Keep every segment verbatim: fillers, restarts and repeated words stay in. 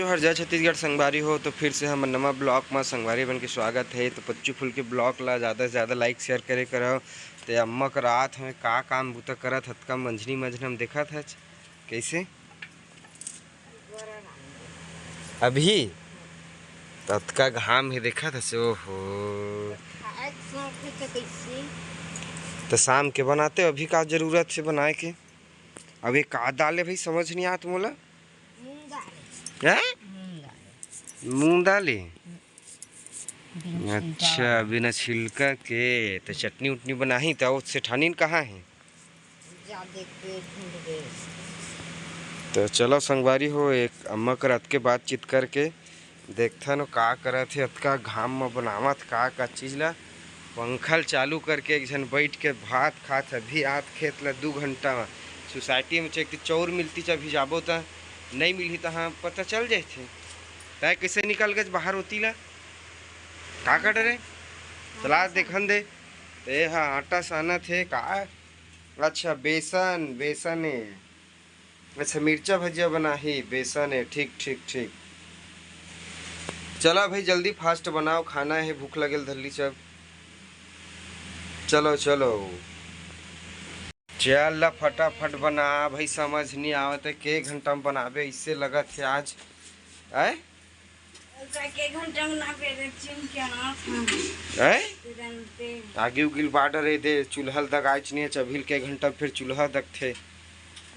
जोहार, जय छत्तीसगढ़ संगवारी हो। तो फिर से हमर नवा ब्लॉग म संगवारी मन के स्वागत हे। तो पच्चू फूल के ब्लॉग ला ज्यादा से ज्यादा लाइक शेयर करे करव। ते अम्मा कर आत हवे, का काम बूता करत हतका मंझनी मंझन हम देखत हच। कैसे अभी ततका घाम हे देखत हच। ओहो, तो शाम के बनाते, अभी का जरूरत हे बनाए के? अब ये का दाल हे भाई, समझ नहीं आत मोला। मूंग दाल हे। हैं? मूंग दाल। मूंग दाल हे? बिना छिलका अच्छा, वाला। बिना छिलका के। तो चटनी उटनी बनाही, तो वो सेठानीन कहाँ हे? जा देख के ढूंढ दे। तो चलो संगवारी हो, एक अम्मा कर अतके बातचीत करके देखथन का करत हे, अतका घाम म बनावत का का चीज ला। पंखा ल चालू करके एक झन बैठ के भात खात हे। अभी आत खेत ला दू घंटा म। सोसाइटी में चेक चौर मिलती च, अभी जाबो त नहीं मिलही, तहाँ पता चल जाथे। तय कैसे निकल गए बाहर होती ला? का कर रे? चला देखन दे। ते हा आटा सानत हे का? अच्छा, बेसन, बेसन हे। अच्छा, मिर्चा भजिया बनाही, बेसन हे। ठीक, ठीक, ठीक। चला भाई, जल्दी फास्ट बनाओ, खाना हे, भूख लगेल धरली सब। चलो, चलो। चल ला फटाफट बना भाई, समझ नहीं आवत हे के घंटा में बनाबे, इससे लगत हे आज। आय? ओकरा के घंटा में ना पे दे, चिम के ना था। हैं? तुरंते। आगी उगिल बाडर हे दे, चूल्हा ल दगाइच नहीं हे, अभी ल के घंटा फिर चूल्हा दगथे।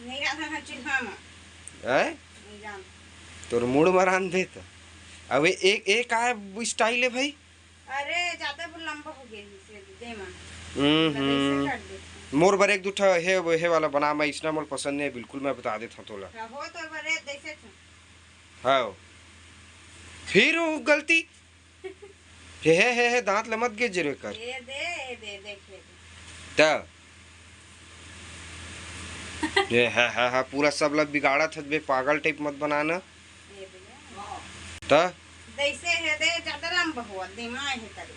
नहीं रहा था चूल्हा में। हैं? नहीं जान। तोर मूड़ म रांध दे त। अब ए-, एक, एक आय स्टाइल हे भाई। अरे, ज्यादा वो लंबा हो गया है, इसे दे मां। हम्म, मतलब, ऐसे हम्म। काट दे। मोर बर एक दू ठा हे, हे वाला बना, मैं इसना मोर पसंद नहीं हे, बिल्कुल मैं बता देता हूँ तोला। हाँ, हो तोर बर जैसे तू। हाँ। फिर वो गलती। हे, हे, हे, हे, दांत ल मत गेज रे कर। ये दे, ये दे, देख, ये दे। त? ये, हा, हा, हा, पूरा सब ला बिगाड़त हस बे, पागल टाइप मत बनाना। ये दे। त? जैसे हे दे, ज्यादा लंबा हुआ, दिमाग हे करिए।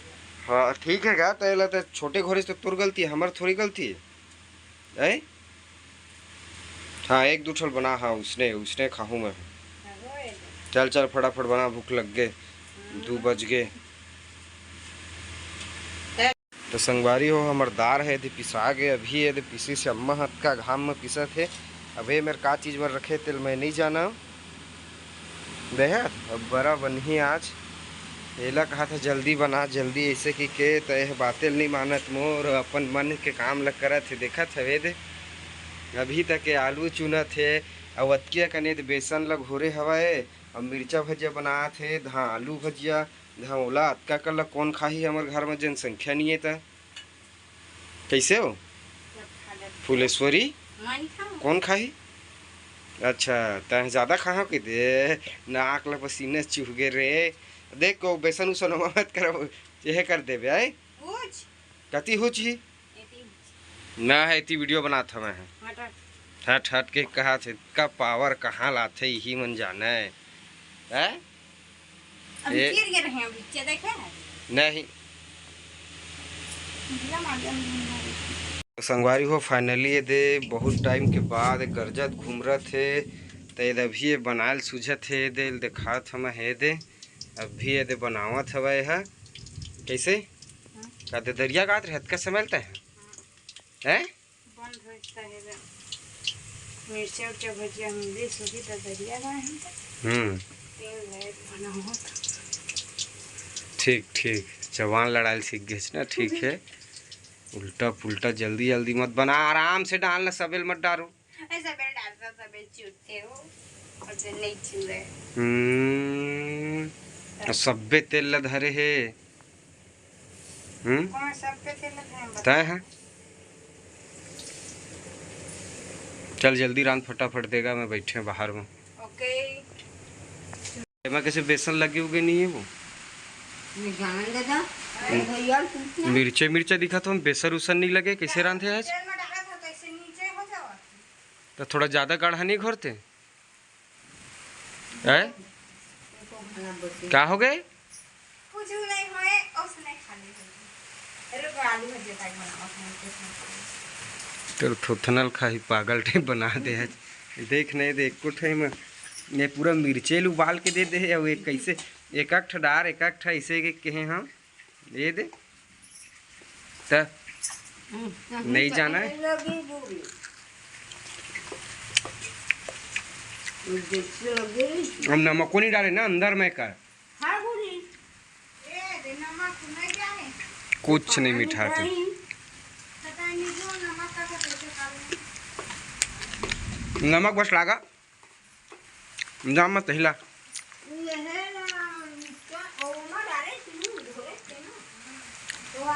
हाँ, ठीक हे गा, त एला त छोटे घोरे से तोर गलती हे, हमर थोड़ी गलती हे। हैं? हाँ, एक दू ठल बना, हाँ, उसने, उसने खाहूँ मैं। चल, चल, फटाफट बना, भूख लग गे, दू बज गे। तो संगवारी हो, हमर दार हे, एदे पिसा गे, अभी एदे पिसी से अम्मा हतका घाम में पिसत हे। अब ये मेर का चीज बर रखे, तेल मैं नहीं जाना। देहत, अब बड़ा बनही आज। एला कहा था जल्दी बना, जल्दी, ऐसे कि के त एह बाते ल नइ मानत मोर, अपन मन के काम ल करत हे, देखत हवे दे। अभी तक ये आलू चुनत हे, अउ अतकिया कने त बेसन ल घोरे हवय, अउ मिर्चा भजिया बनात हे, धां आलू भजिया, धां ओला, अतका कर ल कोन खाही हमर घर म, जनसंख्या नइ हे त। कैसे हो? फुलेश्वरी? मैं नहीं खाऊं। कौन खाही? अच्छा, तैं ज्यादा खाहा के दे, नाक ल पसीना चुह गे रे। देख को बेसन उसन ओमा मत कर, यह कर देबे, आय? हुच। कति हुच ही? एती हुच। ना है, इतनी वीडियो बनात हवं मैं। हट, हट। हट, हट के कहा थे, का पावर कहाँ लाथे, यही मन जाने। हैं? अभी ए- गिर गए रहे हैं, अभी चे देखे हैं? नहीं। गिरा मार दिया, हम नहीं मारे। संगवारी हो, finally ये दे बहुत टाइम के बाद गरजत घुमरत हे, त ये दे अभी ये बनायल सूझत हे, ये दे देखात हम हे दे, अभी ये दे बनावत हवय ह। कैसे? हाँ। का दे दरिया गात रहे, हतका समय लगता है? हाँ। हैं? बंद हो जाता है बे। मिर्चा उर्चा भजिया मिली सुखी तो दरिया गए हम तो। हम्म। तेल ले खाना हो तो। ठीक, ठीक। जवान लड़ाई सीख गए ना, ठीक है। उल्टा पुल्टा जल्दी जल्दी मत बना, आराम से डालना, सबेल मत डालो। ऐसा बेल डालता, सबेल चूरते हो और जो नहीं चूरे। हम्म। और सब्बे तेल ला धरे हे। हम्म? कौन सब पे थे लगे हैं, बता। तय है। चल जल्दी रांध फटाफट देगा, मैं बैठे हैं बाहर में। ओके। एमा कैसे बेसन लगे उगे नहीं है वो? मैं जान दे दा। अरे भैया, पूछना। मिर्चे, मिर्चा दिखा तो हम बेसन उसन नहीं लगे, कैसे रांधे आज? तेल में डाला था तो ऐसे नीचे हो जावा। तो थोड़ा ज्यादा गाढ़ा नहीं घोरते? हैं? का हो गए? कुछ नहीं होए, उसने खाली होए। रुको, आलू भजिया टाइप बनावा है, कुछ नहीं खाली। तेरे थोथनल खाही पागल टाइप बना दे है। देख नहीं दे, एको ठाई में ये पूरा मिर्चे ल उबाल के दे दे हे। अउ एक कैसे एक एक ठा डार, एक एक ठा ऐसे के कहे हम। ये दे। त नहीं जाना है। हम नमको नहीं डाले ना अंदर में कर। कुछ नहीं मिठाथे। नमक बस लागा। जा मत हिला।